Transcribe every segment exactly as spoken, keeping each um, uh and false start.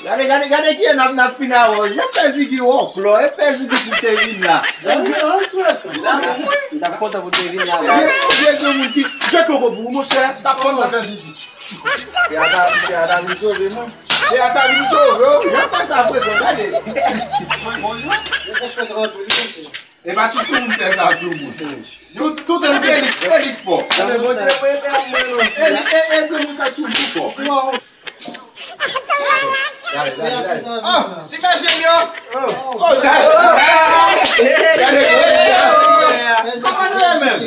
Gade, gade, gade ki e n ap, n ap fin a wè. Jan pè Ziggy wòklò, e pè Ziggy ki te vin la. Mwen vin an swèt. M t ap kontan pou te vin la. Vye, vye granmoun ki jete koko pou ou, monchè. Sa fò nan pè Ziggy. Pè a ta, pè a ta vin sove mwen. Pè a ta vin sove w. Jan pè sa prezan, gade. Mwen bon, yo. Yo se fè gran pou li, mesye. E pa ti sou moun fè sa sou moun. Tout, tout e, e li, e li k fò. Epi, e, e granmoun sa toujou fò. Gade, gade, gade. Oh, ti mesye m yo. Oh, gade. Gade, gade. Kòman nou ye menm?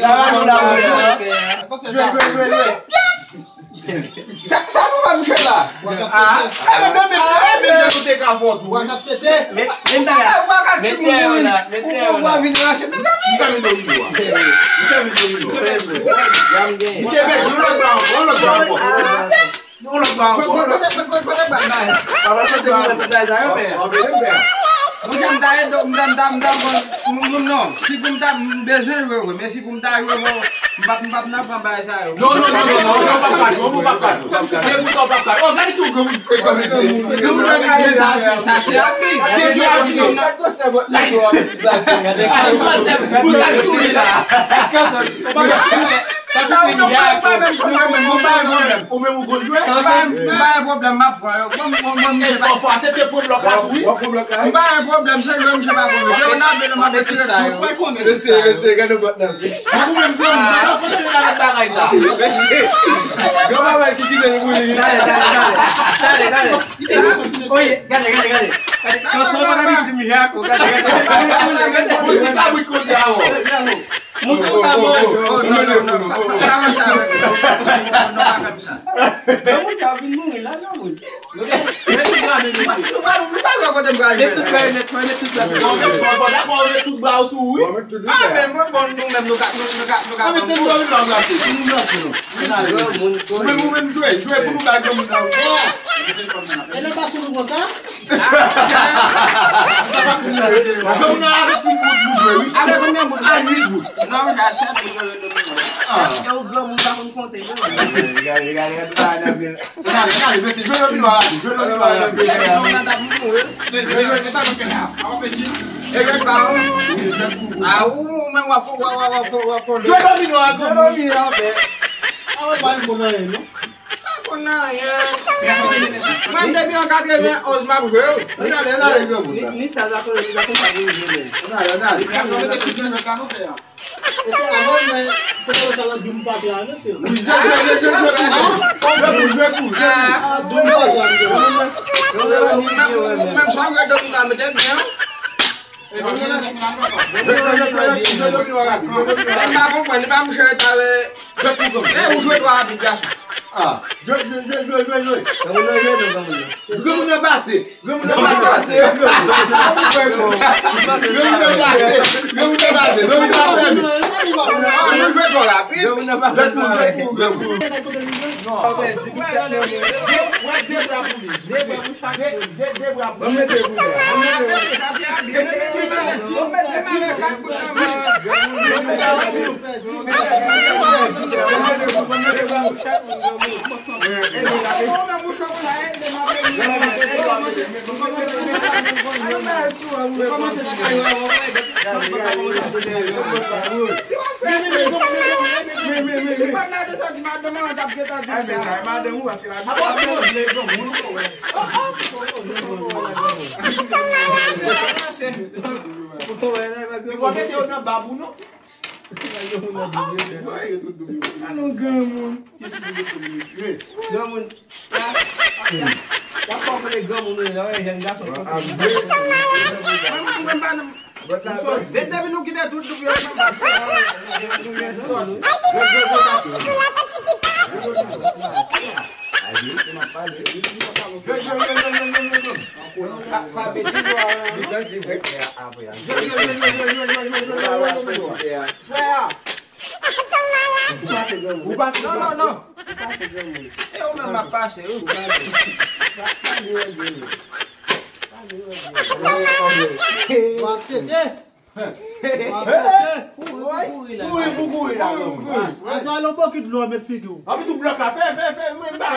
Jwe, jwe, jwe, jwe. Sa, sa nou pa mouche la? Ah, e menm, menm, menm, menm jan nou te ka fò tou. Waka tete. Waka ti moun. Ou pa vin rache, mezanmi. Misye vin domine w. Misye vin domine w. Misye pèdi, yon lòt bra ankò, yon lòt bra ankò. Yon lòt bra ankò. Kote, kote, kote bal la? Papa santi moun nan tout bagay sa yo, men. Mwen, m ta ede, m ta, m ta, m ta pran moun, moun non. Si pou m ta, m bezwen jwe, wi, men si pou m ta jwe, bon, m p ap, m p ap nan pran bagay sa yo. Non, non, non, non, non, non, w p ap ka jwe, w p ap ka jwe. Se pou sa w p ap ka jwe. Oh, gade ki yon granmoun frekan, mesye. Sa, se, sa, se abi. Se, se abi. Ou pa, ou pa menm konn jwe menm, ou pa gen pwoblèm. Ou menm ou konn jwe? M pa gen pwoblèm, m ap pran yo. Bon, bon, bon, misye pa. Fò, fò aksepte pran blòk la tou, wi. M pa gen pwoblèm, se jwe misye pa konn jwe. Leonardo, m ap retire tout. Mesye, mesye, gade bòt nan. Ou menm, granmoun, kote w avèk bagay sa? Mesye, granmoun ki kite l pou li. Gade, gade, gade. Gade, gade. Oye, gade, gade, gade. Gade, kanson pa ka vin di m Jako, gade, gade. Ou se kabrit kote a, wè. Mouton ka manje. Oh, non, non, non, pa, pa, pa wè sa, wè. Non, non, pa fè m sa. Granmoun sa vin mouri la, granmoun. Men tout bra, men mesye. Nou pa, nou pa wè kote m pral jwe la. Met tout bra, met, met tout bra. Bon, men, bon, bon, dakò, met tout bra w sou ou, wi. Ah, men mwen, bon, nou menm, nou ka, nou, nou ka, nou ka. Ah, men te nou dòmi nan bra, nou, nou, nou. Ou menm, ou menm jwe, jwe pou nou bay granmoun nan. E nan bason nou konsa? Granmoun nan avèk tout bout pou jwe, wi. Avèk konbyen bout? A uit bout. Non, men achèt pou jwe domino. Ah. Èske ou granmoun pa konn konte, non? Gade, gade, gade, gade, gade. Gade, gade, mesye, jwe domino a la, jwe domino a la. Granmoun nan t ap mouri. Jwe, jwe, jwe, jwe domino a, peti. E jwe pa, wi. A, ou, ou menm w ap, w ap, w ap, w ap, w ap. Jwe domino a, granmoun. Jwe domino a, men. A, ou pa yon bon anyen, non. Pa konn anyen. Mwen, depi an katreven onz, m ap jwe, wi. Ann ale, ann ale, granmoun. Ni, ni, ni sa, sa konn, sa konn pa vin jwe, men. Ann ale, ann ale. Li ka jwe, li ka jwe. E se avan mwen, kote yo sa la, Doum Fatra, mesye. Wi, jwe, jwe, jwe, jwe, jwe pou, jwe pou, jwe pou. Ah, Doum Fatra, mesye. Ou menm, ou menm, sa w jwe domino a, mete byen. Jwe, jwe, jwe, jwe, jwe domino a rapid, jwe domino a rapid. M pa konprann, li pa mouche rete avè. Jwe pou granmoun. Men ou jwe twò rapid, gason. Ah, jwe, jwe, jwe, jwe, jwe, jwe. Granmoun nan jwe, non, granmoun nan. Granmoun nan pase. Granmoun nan pase. Granmoun nan pase. Granmoun nan pase. Domino a fèmen. Ah, nou jwe twò rapid. Granmoun nan pase. Jwe pou, jwe pou, jwe pou. Non, men, di pou tèt nan men. Wè de bra pou li. De bra pou chak moun. De, de, de bra pou li. Ban m mete pou li. Ban m mete pou li. Li va mete yo nan bab ou non? Alon granmoun. Granmoun. Y ap fè w konnen granmoun ou ye la, wè, jèn gason. Mwen, mwen, mwen pa nan. Depi nou kite tout double yo nan bab. Frè a. Ou pase granmoun. Non, non, non. Ou pase granmoun. E ou menm m ap pase, wi. Ou pase. Pa, pa di wè granmoun. Ou aksepte? Ou aksepte? Kouri pou kouri la. Kouri pou kouri la, granmoun. Aswè a, lè w bòkit dlo a, met figi w. Anpi tou blòk la, fè, fè, fè, mwen m pa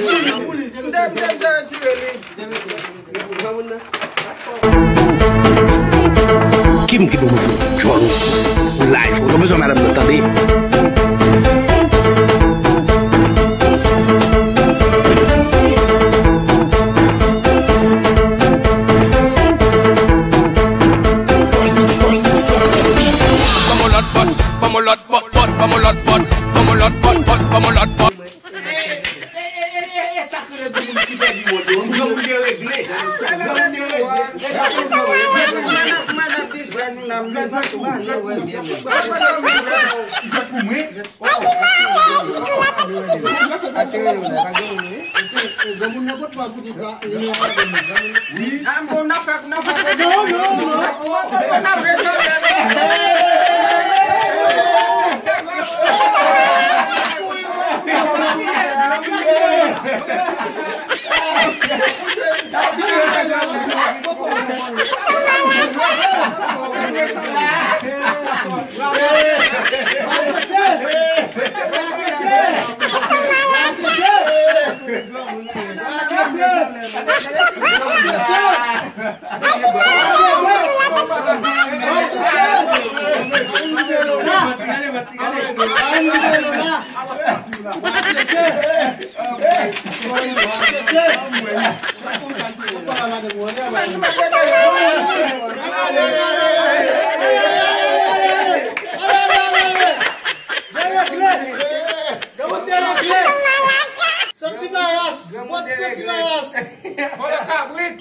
M te, m te, m te retire li. Kim ki pou mete djòl ou? Ou laj ou. Nou bezwen madanm nan tande. Ban m yon lòt bòt, ban m yon lòt bòt, ban m yon lòt bòt, ban m yon lòt bòt, ban m yon lòt bòt. Santi mayas, bòt santi mayas. Vòlè kabrit.